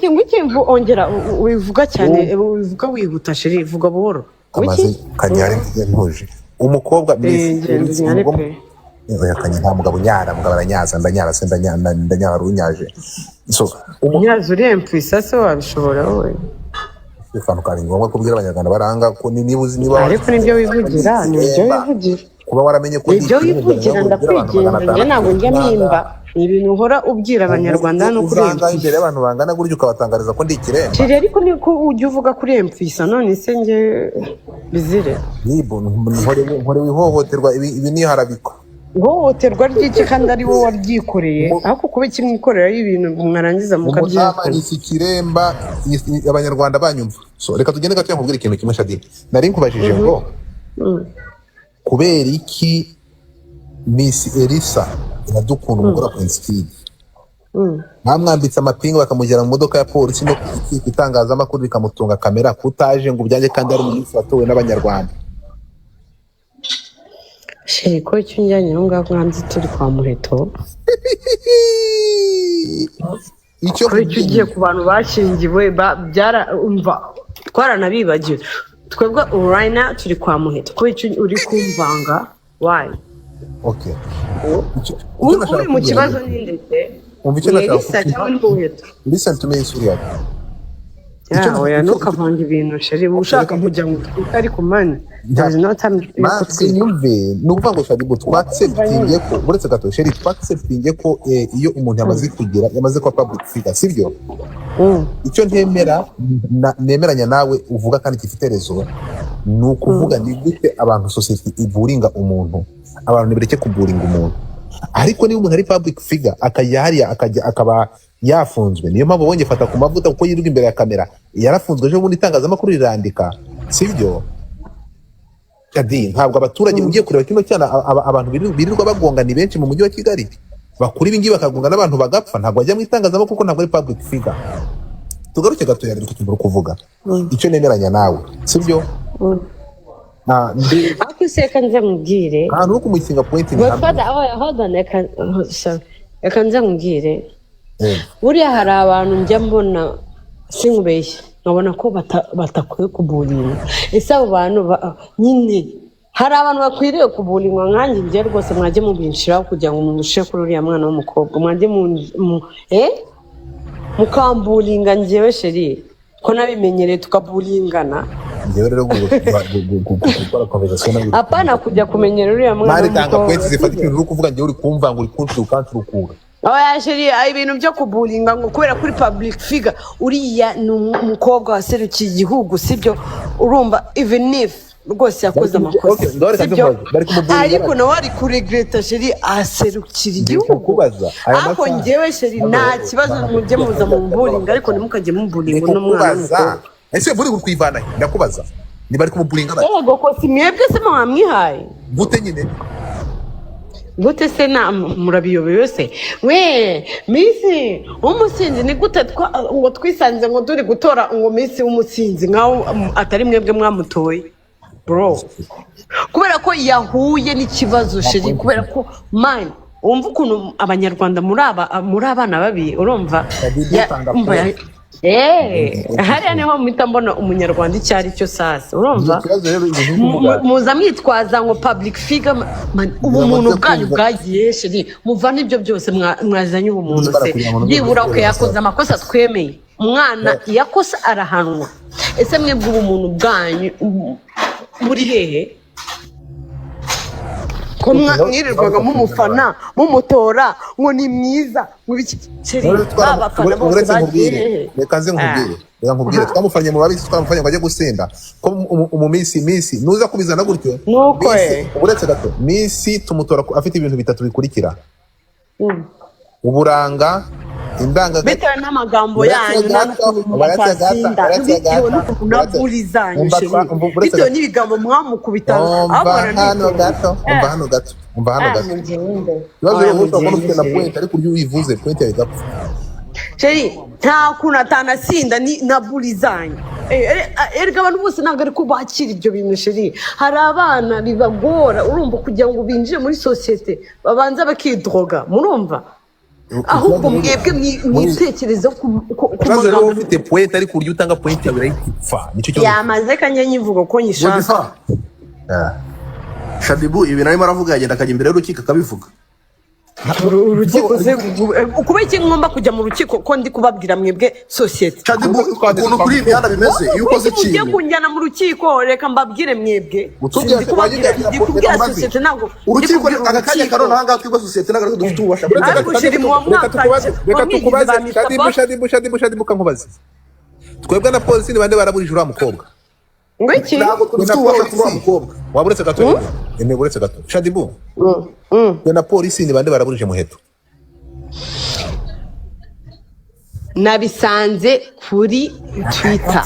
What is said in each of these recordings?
Ngwiki, ngwiki, ongera ubivuga cyane, ubivuga wihuta, chéri, vuga buhoro. Amaze Ngwiki. Kanyari ntuje umukobwa. Eh, ngenda unyare pe. Oya Kanya, nta mugabo unyara, mugabo aranyaza, ndanyara se, ndanyara runyaje, so Nyaza urempwisa se, wabishobora wowe? Akantu kari ngombwa kubwira Abanyarwanda baranga ko niba uzi, niba Ariko nibyo wivugira, nibyo wivugira. Kuba waramenye ko Nibyo wivugira, ndakwinginze, njye ntabwo njya mpimba. Ni ibintu uhora ubwira Abanyarwanda hano kuri Uzanga imbere empwisa. y'abantu bangana gutyo ukabatangariza ko ndi ikiremba. Chéri, ariko niko ujya uvuga kuri empwisa, none se njye bizire? Nibo nkorewe ihohoterwa, ibi ni iharabikwa. Ihohoterwa ry'iki kandi ari wowe waryikoreye? Ariko kuba kimwikoreraho ibintu mwarangiza Umudamu mukabyihakana. Anyise ikiremba, Abanyarwanda banyumva. So reka tugende gato, nkubwire ikintu kimwe. Shadi, nari nkubajije ngo kubera iki Miss Elisa Iradukunda, umugore wa Prince Kid, bamwambitse amapingu bakamujyana mu modoka ya polisi no ku itangazamakuru rikamutunga kamera, kutaje ngo ubyange kandi ari umunsi watowe n'Abanyarwanda? Chéri, ko icyo unjyanye aho ngaho nkanzi turi kwa Muheto? Icyo Ko icyo ugiye ku bantu bashyingiwe, byara umva twaranabibagiwe twebwe. Ubu right now turi kwa Muheto, ko icyo uri kumvanga, why? Okay. Icyo nashaka Uri mu kubwira kibazo ninde se? Umva icyo Ni nashaka Elisa cyangwa ni Muheto? Listen to me, Surya. Ya, oya, ntukavanga ibintu, chéri. Uba ushaka kugira ngo utwike, ariko man, there is no time yo Max, kutwika. Nyumve, ni ukuvuga ngo Shadibu, twacceptinge ko, uretse gato chéri, twacceptinge ko iyo umuntu yamaze kugira, yamaze kuba public figure, sibyo? Icyo ntemera nemeranya nawe uvuga kandi gifite raison, ni ukuvuga ni gute abantu, sosiyete ibullyinga umuntu. Abantu ntibireke kubullyinga umuntu, ariko niba umuntu ari public figure akajya hariya, akajya akaba yafunzwe, niyo mpamvu ubonye fata ku mavuta kuko yirirwa imbere ya kamera, yarafunzwe ejo bundi, itangazamakuru rirandika, sibyo? Shadi, ntabwo abaturage ugiye kureba kino cyana, abantu birirwa bagonga ni benshi mu mujyi wa Kigali, bakura ibingibi bakagonga n'abantu bagapfa, ntabwo bajya mu itangazamakuru kuko ntabwo ari public figure. Tugaruke gatoya rero ku kintu uri kuvuga. Icyo nemeranya nawe, sibyo? Ariko se reka nze nkubwire. Ahantu ho kumukinga point ni hamwe. Godfather, oh, hold on, reka, oh, sorry. Reka nze nkubwire. Buriya hari abantu njya mbona, sinkubeshye, nkabona ko batakwiye kubullyinga. Ese abo bantu nyine hari abantu bakwiriye kubullyingwa nkanjye? Njye rwose mwajye mubinshiraho kugira ngo mumushyire kuri uriya mwana w'umukobwa, mwajye mukambullyinga njyewe, chéri, ko nabimenyereye tukabullyingana. Njyewe rero gukora conversation nawe Apana kujya kumenyera uriya mwana mari tanga w'umukobwa. Points zifata ikintu uri kuvuga, njyewe uri kumva ngo uri kunshira ukanshurukura. Oya chéri, ibintu byo kubullyinga ngo kubera kuri public figure, uriya ni umukobwa waserukiye igihugu, sibyo? Urumva, even if rwose yakoze amakosa, Okay, ngaho reka sibyo? nze nkubaze. Bari kumubullyinga Ariko bate? nawe ari kuregreta, chéri, aserukira Ngiye igihugu. kukubaza aya Ariko masaha njyewe, chéri, nta kibazo, mujye muza mu mbullyinga, ariko ntimukajye Ni mubullyinga uno mwana kukubaza w'umukobwa. Ese buri kukwivana he? Ndakubaza niba ari kumubullyinga bate? Yego, ko si mwebwe se mwamwihaye? Gute nyine? Gute se? Na murabiyobewe se? We Miss w'umusinzi, ni gute ngo twisanze ngo turi gutora ngo Miss w'umusinzi nkaho atari mwebwe mwamutoye, bro? Kubera ko yahuye n'ikibazo, chéri, kubera ko man, wumva ukuntu Abanyarwanda muri aba, muri abana babi, urumva? Shadibu, tanga Umva, point. Hariya niho mpita mbona Umunyarwanda icyo ari cyo sasa, urumva? Ikibazo rero, ibintu uri kuvuga Muza mwitwaza ngo public figure, man, ubumuntu Ngira ngo bwanyu nze kumva. bwagiye, chéri. Muva n'ibyo byose mwazanye ubumuntu Nzibara se. kugira ngo Byibura numve okay, yakoze amakosa, twemeye, umwana yakosa arahanwa. Ese mwebwe ubumuntu bwanyu buri hehe, ko mwirirwaga mumufana, mumutora ngo ni mwiza, ngo ibiki, chéri? Ba bafana bose Uretse bagiye nkubwire hehe? Reka nze nkubwire, reka nkubwire, twamufanye mu babisi, twamufanye ngo ajye gusinda, ko mu minsi nuza kubizana gutyo. Nuko Miss, uretse gato, Miss tumutora afite ibintu bitatu bikurikira: uburanga, indangagaciro Bitewe n'amagambo Uretse yanyu gato, n'ukuntu uretse gato, mutasinda, uretse bitewe gato, n'ukuntu na bully zanyu, umva chéri, umva, uretse bitewe gato. n'ibigambo mwamukubita. Umva Ahubwo hano baranitonda. gato, umva hano gato, umva hano gato. Mugende. Ikibazo Oya, rero, ushobora kubona mugende, ufite na chéri. point, ariko uburyo uyivuze point yawe igapfa. Chéri, nta kuntu atanasinda ni na bully zanyu. Erega abantu bose ntabwo ariko bakira ibyo bintu, chéri. Hari abana bibagora, urumva, kugira ngo binjire muri sosiyete babanza bakidroga, murumva? Ahubwo mwebwe mwitekerezo ku Ikibazo rero, magambo. ufite point, ariko uburyo utanga point yawe irayipfa, nicyo kibazo. Yamaze kanya nyivuga ko nyishaka. Godfather. Ah. Shaddyboo, ibintu arimo aravuga, yagenda akajya imbere y'urukiko akabivuga. Urukiko se? Kuba iki ngomba kujya mu rukiko ko ndi kubabwira mwebwe sosiyete? Shaddyboo, ukuntu kuri iyi mihanda bimeze, iyo ukoze Kuki mugiye ikintu kunjyana mu rukiko? Reka mbabwire mwebwe. Utubwira Ndi se, kubabwira, wajya ndi kubwira reka mbaze. sosiyete, ntabwo ndi Urukiko kubwira aka kanya urukiko. karona ahangaha, twebwe sosiyete ntabwo ariko dufite ububasha. Uretse Ariko gato, shiri muwa reka mwaka tukubaze, reka wamwigize tukubaze ba Mr. Shaddyboo. Boss. Shaddyboo, Shaddyboo, Shaddyboo, kankubaze, twebwe na polisi ni bande baraburije uriya mukobwa? Ngo iki? Ntabwo Twe dufite na ububasha kuri wa polisi mukobwa. Waba uretse gato, eme, uretse gato, Shaddyboo. Twe na polisi ni bande baraburije Muheto? Nabisanze kuri Twitter.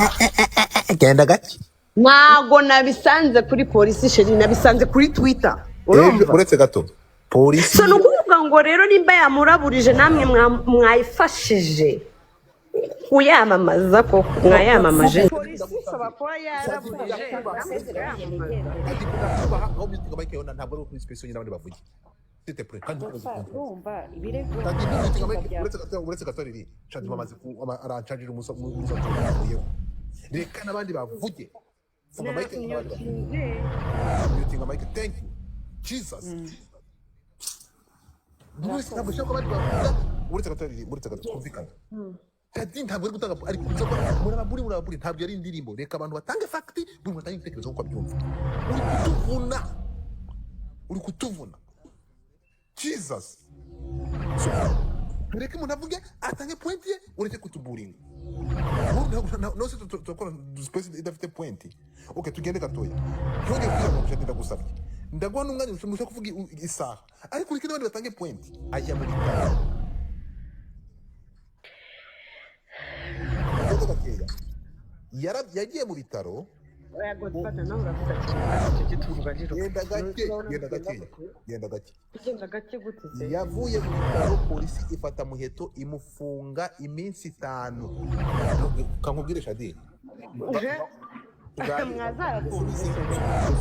Genda gake. Ntago nabisanze kuri polisi, chérie, nabisanze kuri Twitter. Ejo Urumva? Uretse gato, polisi So ni ukuvuga ngo rero nimba yamuraburije, namwe mwayifashije kuyamamaza koko, mwayamamaje. Polisi ishobora kuba yaraburije, namwe mukayamamaza. Ndakubaha aho mutinga mic yawe, ntabwo ari kuri space yonyine, abandi bavuge, s'il te plaît, kandi ntukomeze kumva. Urumva ibirego Shaddyboo, mutinga mic. bya Uretse gato, uretse gato, riri Shaddyboo amaze arancanjira umusatsi wavuyeho. Reka n'abandi bavuge. Funga mic, n'abandi bavuge. Mutinga mic, thank you, Jesus. Buri wese, ntabwo ushaka ko abandi bavuga. Uretse gato riri, uretse gato, twumvikane. Kadi ntabwo ari gutanga, ari kuza ko murababuri, murababuri, ntabwo yari indirimbo. Reka abantu batange fact, buri muntu atange ibitekerezo nk'uko abyumva. Uri kutuvuna, uri kutuvuna, Jesus. So tureke umuntu avuge, atange point ye, ureke kutuburinga. Nose turakora space idafite point? Okay, tugende gatoya. Ntongere kugira ngo mushake, ndagusabye, ndaguha n'umwanya mushaka kuvuga isaha, ariko ureke n'abandi batange point. Ajya mu bitaro. Tugende gakeya. Yagiye mu bitaro. Oya Godfather, nawe uravuga cyane kandi tujye tuvuga rero. Genda gake, genda gake, genda gake. Genda gake gute se? Yavuye mu bitaro, polisi ifata Muheto imufunga iminsi 5. Kankubwire, Shadi. Mwazayafunze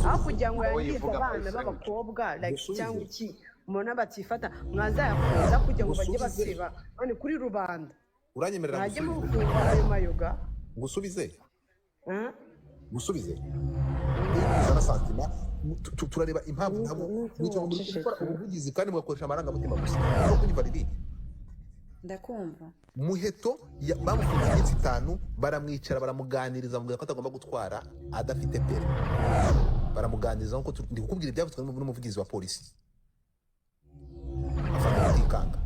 aho kugira ngo yangize Uyivuga abana Paul. b'abakobwa, like, Musubize. cyangwa iki, mubona batifata, mwazayafunza kugira ngo bajye Musubize. basiba none kuri rubanda. Uranyemerera? Mwajye Ngusubize. mufunga ayo mayoga. Ngusubize. Ah? Ngusubize. Uzana sentiment, turareba impamvu. Ntabwo mwicara muri gukora ubuvugizi kandi mugakoresha amarangamutima gusa. Urimo kunyumva, Lili? Ndakumva. Muheto bamufunze iminsi 5, baramwicara, baramuganiriza, bamubwira ko atagomba gutwara adafite permis. Baramuganiriza nkuko ndi kukubwira ibyavuzwe n'umuvugizi wa polisi, afata kutikanga.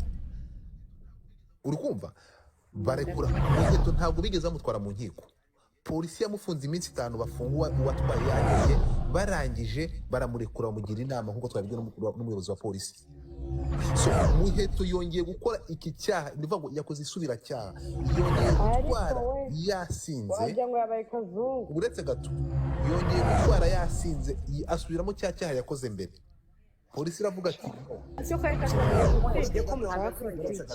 Uri kumva? Barekura Muheto, ntabwo bigeze bamutwara mu nkiko. Polisi yamufunze iminsi 5, bafunga uwatwaye yanyoye, barangije baramurekura, bamugira inama nk'uko twabibwiwe n'umuyobozi wa polisi. So Muheto yongeye gukora iki cyaha, ni ukuvuga ngo yakoze isubiracyaha, yongeye gutwara yasinze. Wagira ngo yabaye kazungu. Uretse gato, yongeye gutwara yasinze, asubiramo cya cyaha yakoze mbere. Polisi iravuga ati no. Cyo kari kazungu, usibye ko mwazakurikira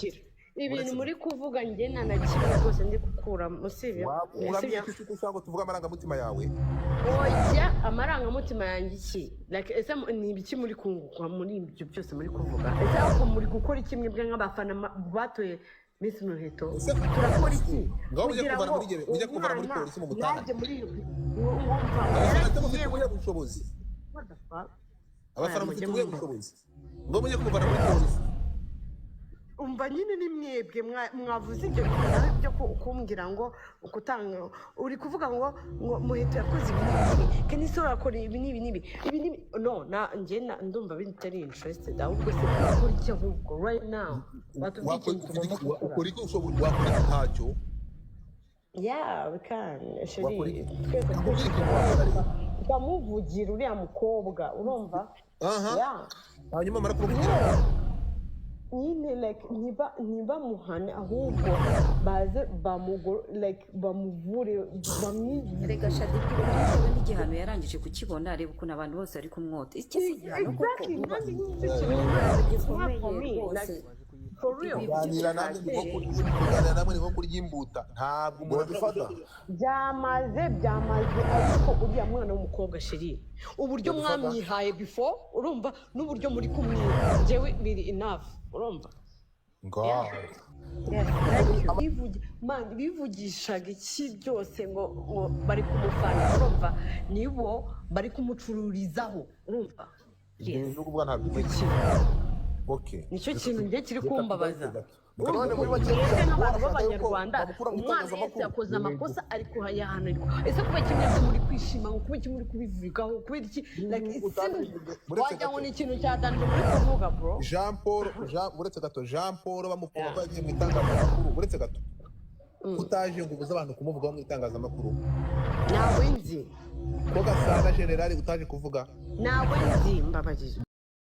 ibintu muri kuvuga, njye nta na kimwe rwose ndi gukuramo, usibye Wakuramo usibye iki se ushaka ngo tuvuge amarangamutima yawe? Oya, amarangamutima yanjye iki? Like, ese ni ibiki muri kunguka muri ibyo byose muri kuvuga? Ese ahubwo muri gukora iki mwebwe nk'abafana batoye Miss Muheto? Ese Turakora iki ngaho mujye kugira kuvana ngo muri mujye kuvana muri umwana polisi mu gutahane. yajye muri iyo ngo Abafana se mufite yaragiye ubuhe bushobozi? What the fuck? Abafana Aya, mufite mujye ubuhe mumva. bushobozi ngo mujye kumuvana muri polisi? Umva nyine, ni mwebwe mwavuze ibyo bintu nawe byo kumbwira ngo kutanga, uri kuvuga ngo Muheto yakoze ibi n'ibi n'ibi, kandi se urakora ibi n'ibi n'ibi ibi n'ibi. No, na njye ndumva bitari interested. Ahubwo se turakora iki? Ahubwo right now watubwiye Wakora ikintu tugomba gukora. Ukora iki? Wakora iki? Ntacyo. Yeah, we can Wakora chérie. iki? Twese Nakubwira twese ikintu wakora rero. tukamuvugira uriya mukobwa, urumva? Aha. Yeah. Hanyuma mara kumuvugira? Nyine like ntibamuhane, ahubwo baze like bamuvure, bamwigishe. Rega Shaddyboo, kuri njyewe n'igihano yarangije kukibona. Reba ukuntu abantu bose bari kumwota. Iki si igihano koko? Exactly, nanjye nyine icyo kintu, it's not for me, Gikomeye like rwose. for real. Kuganira namwe ni nko kurya, kuganira namwe ni nko kurya imbuta. Ntabwo umuntu Godfather. Byamaze, byamaze, ariko uriya mwana w'umukobwa, chérie, uburyo Godfather. mwamwihaye before, urumva, n'uburyo muri kumwiha, njyewe biri enough, urumva? Ngaho. Yes, thank you. Man, bivugishaga iki byose ngo bari kumufana, urumva nibo bari kumucururizaho, urumva? Ibyo Yes. bintu uri kuvuga ntabwo Iki okay. nicyo kintu njye kiri Reka kumbabaza. tugaruke gato. None muri make Mwebwe nk'abantu urashaka yuko b'abanyarwanda, bamukura mu umwana wese itangazamakuru? yakoze amakosa ariko yahanirwa. Ese kuba kimwe muri kwishima, ngo kuba kimwe muri kubivugaho, kubera iki? Like, Uretse wagira ngo gato. ni ikintu cyatanje muri kuvuga, bro. Jean Paul, Jean, uretse gato, Jean Paul bamufunga ko yagiye mu itangazamakuru, uretse gato, utaje ngo ubuze abantu kumuvugaho mu itangazamakuru. Ntawe nzi. Ko Gasana General utaje kuvuga. Ntawe nzi, mbabarira.